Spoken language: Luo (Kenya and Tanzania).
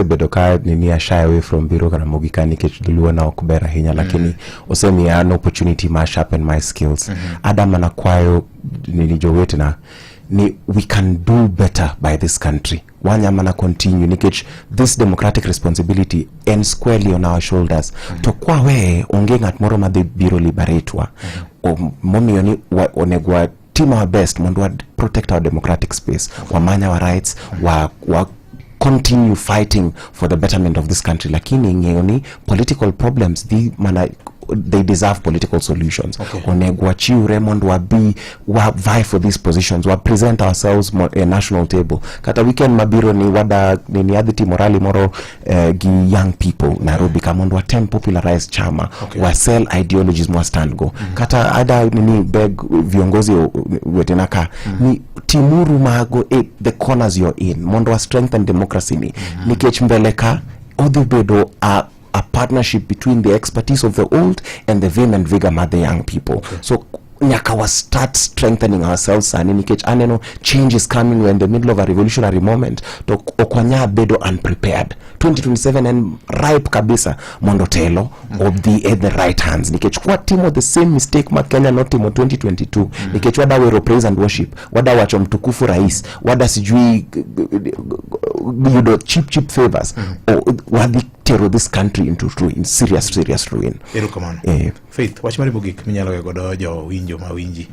Asebedo ka nini a shy away from biro Ramogi ka nikech dholuo na ok ber ahinya, lakini osemiya an opportunity ma sharpen my skills. Ada mana kwayo nini jowetena ni we can do better by this country. Wanya mana continue nikech this democratic responsibility en squarely on our shoulders. To kwaweye, onge ng'at moro madhi biro liberate wa. Momiyo ni onego wa tim our best mondo wa protect our democratic space, wamany our rights, wa continue fighting for the betterment of this country, lakini ng'eyo ni political problems dhi mana, they deserve political solutions. Onego wachiwre mondo wabi wa vie for these positions, wa present ourselves a national table. Kata weekend mabiro ni wada nini adhi timo rally moro gi young people Nairobi ka mondo watem popularize chama, wa sell ideologies mwa stand go. Kata ada nini beg viongozi wetena ka ni timuru mago e the corners you're in mondo wa strengthen democracy ni, nikech mbele ka odhi bedo a partnership between the expertise of the old and the vim and vigor mar the young people. So nyaka wa start strengthening ourselves sani, nikech aneno change is coming. We're in the middle of a revolutionary moment, to ok wanyal bedo unprepared. 2027 en ripe kabisa mondo telo odhi e the right hands, nikech kwatimo the same mistake ma Kenya notimo 2022, nikech wada wero praise and worship, wada wacho "mtukufu rais", wada sijui yudo cheap cheap favors, wadhi tero this country into ruin, serious serious ruin. Erokamano. Eh. Faith, wach mari mogik minyalo weyo godo jowinjo ma winji?